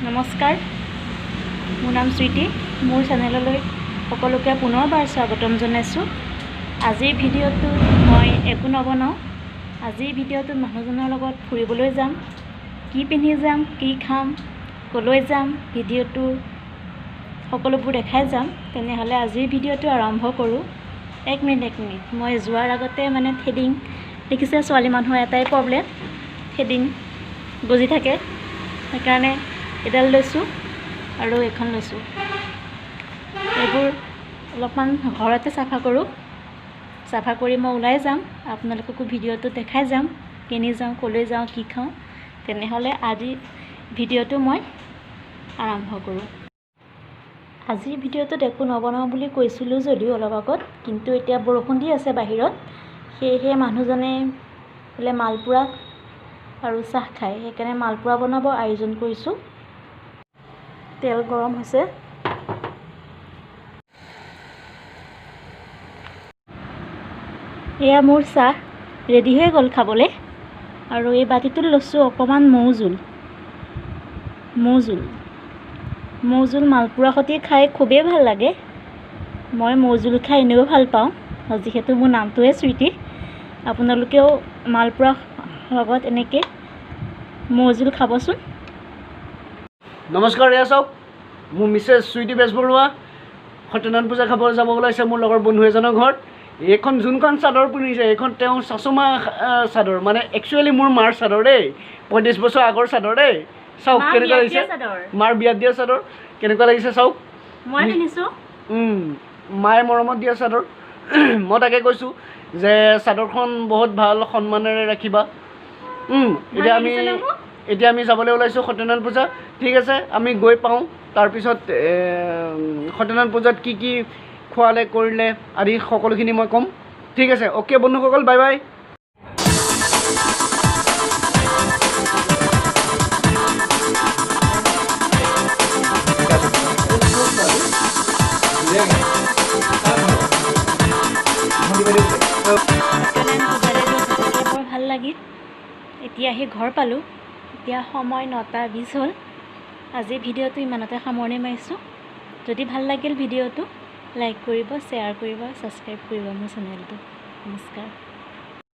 নমস্কাৰ, মোৰ নাম চুইটি। মোৰ চেনেললৈ সকলোকে পুনৰবাৰ স্বাগতম জনাইছোঁ। আজিৰ ভিডিঅ'টোত মই একো নবনাওঁ। আজিৰ ভিডিঅ'টোত মানুহজনৰ লগত ফুৰিবলৈ যাম। কি পিন্ধি যাম, কি খাম, ক'লৈ যাম, ভিডিঅ'টো সকলোবোৰ দেখাই যাম। তেনেহ'লে আজিৰ ভিডিঅ'টো আৰম্ভ কৰোঁ। এক মিনিট, এক মিনিট, মই যোৱাৰ আগতে মানে থ্ৰেডিং দেখিছে, ছোৱালী মানুহৰ এটাই প্ৰব্লেম, থ্ৰেডিং গজি থাকে, সেইকাৰণে এডাল লৈছোঁ আৰু এইখন লৈছোঁ। এইবোৰ অলপমান ঘৰতে চাফা কৰোঁ। চাফা কৰি মই ওলাই যাম, আপোনালোককো ভিডিঅ'টো দেখাই যাম, কেনি যাওঁ, ক'লৈ যাওঁ, কি খাওঁ। তেনেহ'লে আজি ভিডিঅ'টো মই আৰম্ভ কৰোঁ। আজিৰ ভিডিঅ'টোত একো নবনাওঁ বুলি কৈছিলোঁ যদিও অলপ আগত, কিন্তু এতিয়া বৰষুণ দি আছে বাহিৰত, সেয়েহে মানুহজনে বোলে মালপোৰা আৰু চাহ খায়, সেইকাৰণে মালপোৰা বনাব আয়োজন কৰিছোঁ। তেল গৰম হৈছে। এয়া মোৰ চাহ ৰেডি হৈ গ'ল খাবলৈ। আৰু এই বাতিটোত লৈছোঁ অকণমান মৌজোল। মৌজোল মালপোৰা সৈতে খাই খুবেই ভাল লাগে। মই মৌজোল খাই এনেও ভাল পাওঁ, যিহেতু মোৰ নামটোৱে চুইটি। আপোনালোকেও মালপোৰা লগত এনেকৈ মৌজোল খাবচোন। নমস্কাৰ, এয়া চাওক মোৰ মিছেছ চুইটি বেজবৰুৱা সত্যনাৰায়ণ পূজা খাব যাব ওলাইছে মোৰ লগৰ বন্ধু এজনৰ ঘৰত। এইখন যোনখন চাদৰ পিন্ধিছে এইখন তেওঁ চাচুমা চাদৰ, মানে একচুৱেলি মোৰ মাৰ চাদৰ দেই, 35 বছৰ আগৰ চাদৰ দেই। চাওক কেনেকুৱা লাগিছে, মাৰ বিয়াত দিয়া চাদৰ, কেনেকুৱা লাগিছে চাওক। মই পিন্ধিছোঁ, মায়ে মৰমত দিয়া চাদৰ। মই তাকে কৈছোঁ যে চাদৰখন বহুত ভাল সন্মানেৰে ৰাখিবা। এতিয়া আমি যাবলৈ ওলাইছোঁ সত্যনাৰায়ণ পূজা। ঠিক আছে, আমি গৈ পাওঁ, তাৰপিছত সত্যনাৰায়ণ পূজাত কি কি খোৱালে কৰিলে আদি সকলোখিনি মই ক'ম। ঠিক আছে, অ'কে বন্ধুসকল, বাই বাই। বৰ ভাল লাগিল। এতিয়া আহি ঘৰ পালোঁ। এতিয়া সময় 9:20 হ'ল। আজি ভিডিঅ'টো ইমানতে সামৰণি মাৰিছোঁ। যদি ভাল লাগিল ভিডিঅ'টো লাইক কৰিব, শ্বেয়াৰ কৰিব, ছাবস্ক্ৰাইব কৰিব মোৰ চেনেলটো। নমস্কাৰ।